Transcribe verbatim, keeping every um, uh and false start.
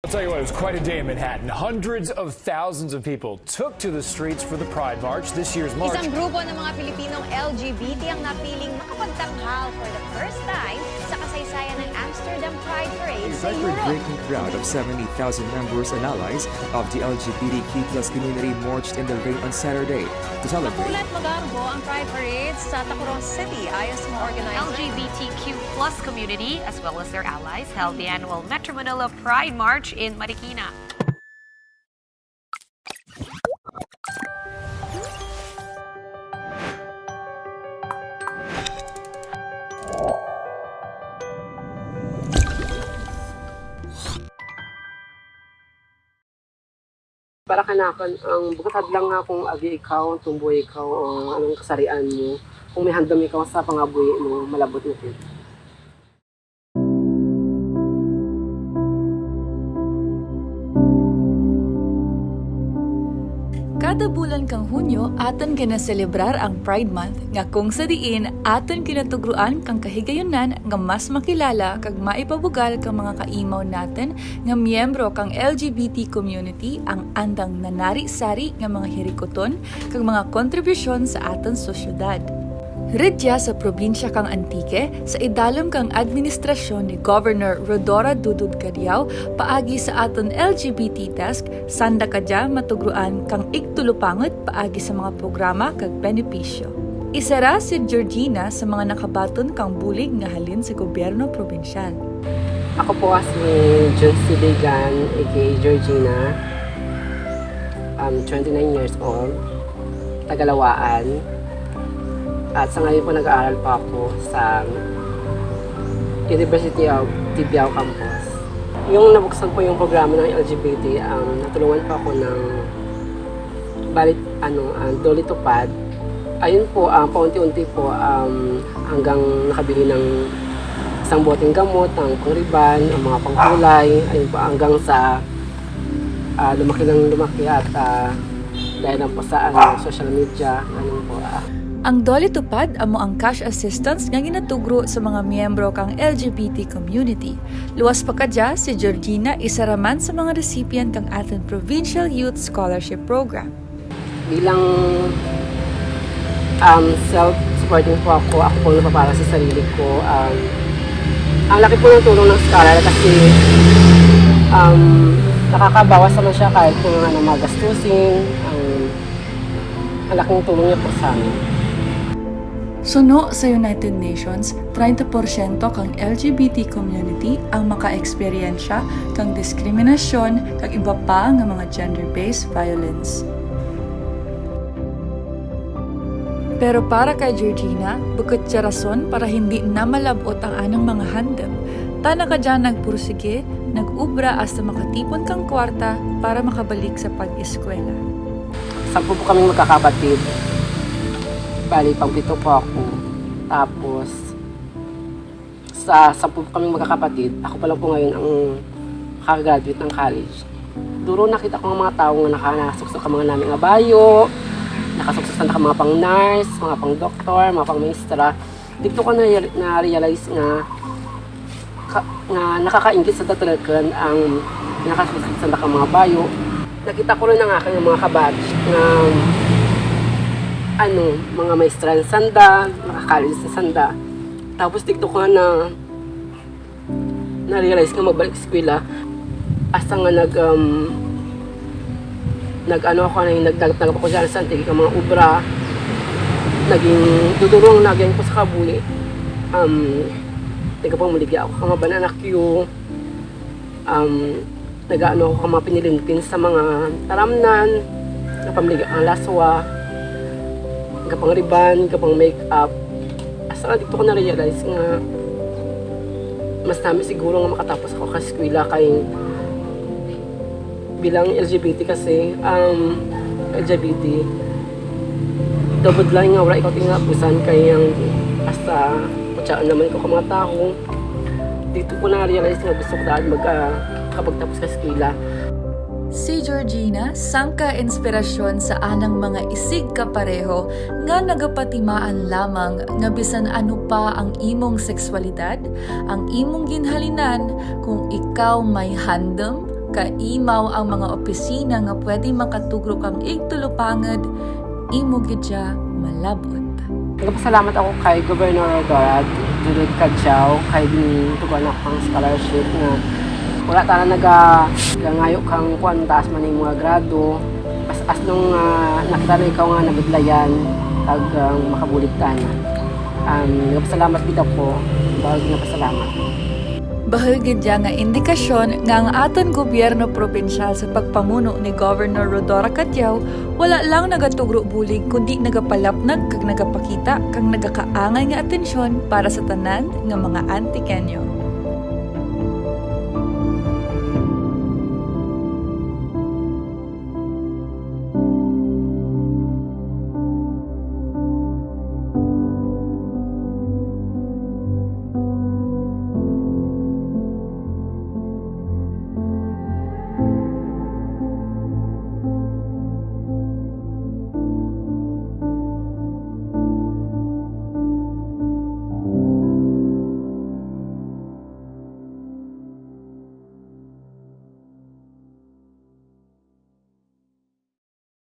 I'll tell you what, it was quite a day in Manhattan. Hundreds of thousands of people took to the streets for the Pride March, this year's march. Isang grupo ng mga Pilipinong L G B T ang napiling makapagtanghal for the first time sa kasaysayan ng Amsterdam Pride Parade sa Europe. A record-breaking crowd of seventy thousand members and allies of the L G B T Q plus community marched in the rain on Saturday to celebrate. Makulay at magarbo ang Pride Parade sa Tacurong City ayon sa mga organizer. L G B T Q plus community as well as their allies held the annual Metro Manila Pride March in Marikina. Para kanakun, ang bukut hadlang nga kung agi ikaw, tomboy ikaw, o anong kasarian mo, kung may handum ikaw sa pangabuhi mo, malab-ot na gid. Kada bulan kang Hunyo, atun ginaselebrar ang Pride Month, nga kung sa diin atun ginatugruan kang kahigayunan nga mas makilala kag maipabugal kang mga kaimaw natun nga miyembro kang L G B T community ang andang nanari-sari nga mga hirikoton kag mga kontribusyon sa atun sosyedad. Rugya sa probinsya kang Antique, sa idalum kang administrasyon ni Governor Rhodora Dodod Cadiao, paagi sa atun L G B T desk, sanda kadya matugruan kang igtulupangud paagi sa mga programa kag benepisyo. Isara si Georgina sa mga nakabaton kang bulig nga halin sa gobyerno probinsyal. Ako po si Jun Sibigan, A K A Georgina. Um, twenty-nine years old, taga Laua-an. At sa ngayon po, nag-aaral po ako sa University of Tibiao Campus. Yung nabuksan po yung programa ng L G B T, um, natulungan po ako ng bali, ano, ah, DOLE TUPAD. Ayun po, ah, paunti-unti po, um, hanggang nakabili ng isang boteng gamot, ng pang-rebond, ang mga pangkulay, ayun po, hanggang sa, ah, lumaki ng lumaki at, ah, dahil lang po sa, ano, social media, ganun po, ah. Ang DOLE TUPAD amo ang cash assistance nga ginatugro sa mga miyembro kang L G B T community. Luwas pa kadya, si Georgina isara man sa mga recipient kang atun Provincial Youth Scholarship Program. Bilang, um, self-supporting po ako, ako po nagpapaaral sa sarili ko. Um, ang laki po ng tulong ng scholar kasi, um, nakakabawas naman siya kahit po ng ano, mga gastusin. Um, ang laking tulong niya po sa amin. Suno sa United Nations, treinta porsyento kang L G B T community ang makaeksperyensya kang diskriminasyon kag iba pa nga mga gender-based violence. Pero para kay Georgina, bukut dya rason para hindi na malab-ot ang anang mga handum. Tana kadya nagpursige, nag-obra hasta makatipon kang kwarta para makabalik sa pag-eskwela. Sampu po kaming magkakapatid. Bali, pangpito po ako. Tapos, sa sampu po kaming magkakapatid, ako pa lang po ngayon ang nakagraduate ng college. Duro nakita ko ang mga tao nga naka-, nakasuksok ang mga nami nga bayo, nakasuksok sanda ka mga pang-nurse, mga pang-doktor, mga pang-maestra. Dito ko na, na-realize nga ka-, nga nakakainggit sa tatalakan ang nakasuksok sanda ka mga bayo. Nakita ko rin ang aking mga kabatch nga, ano, mga maestra sanda, naka-college sanda. Tapos dito ko na, na-realize nga magbalik eskwela. Hasta nga nag, um, nag-ano ako, nag-, nagdagap-dagap ako dyan sa Antique ka mga obra. Naging dudurong na gid ko sa kabuhi. Um, nagapamaligya ako ka mga banana cue. Um, nag-ano ako ka mga pinilinpin sa mga taramnan, nagapamaligya kang laswa, nagapang-rebond, nagapang-makeup. Hasta nga dito ko na-realize nga mas nami siguro nga makatapos ako ka eskwela kay bilang L G B T kasi, um, L G B T, double line nga wara ikaw tingin nga abusan kay ang hasta kutsaan naman ikaw ka mga tawo. Dito ko na-realize nga gusto ko daad mag-, ah, kapagtapos ka eskwela. Si Georgina, sangka inspirasyon sa anang mga isigkapareho nga nagapatimaan lamang nga bisan ano pa ang imong sekswalidad, ang imong ginhalinan, kung ikaw may handum, Kaimaw ang mga opisina nga pwede makatugro kang igtulupangud, imo gid dya malab-ot. Nagapasalamat ako kay Governor Rhodora Dodod Cadiao, kay gintugroan ako kang scholarship nga wara tana naga-, nagangayo kang kuan, taas man imo nga grado. As, as long, ah, nakita na ikaw nga nabudlayan, kag, ah, makabulig tana. Um, nagapasalamat gid ako, bahul nga pasalamat. Bahul gid dya nga indikasyon nga ang atun gobyerno probinsyal sa pagpamuno ni Governor Rhodora Cadiao, wara lang nagatugro bulig, kundi nagapalapnag kag nagapakita kang nagakaangay nga atensyon para sa tanan nga mga Antiqueño.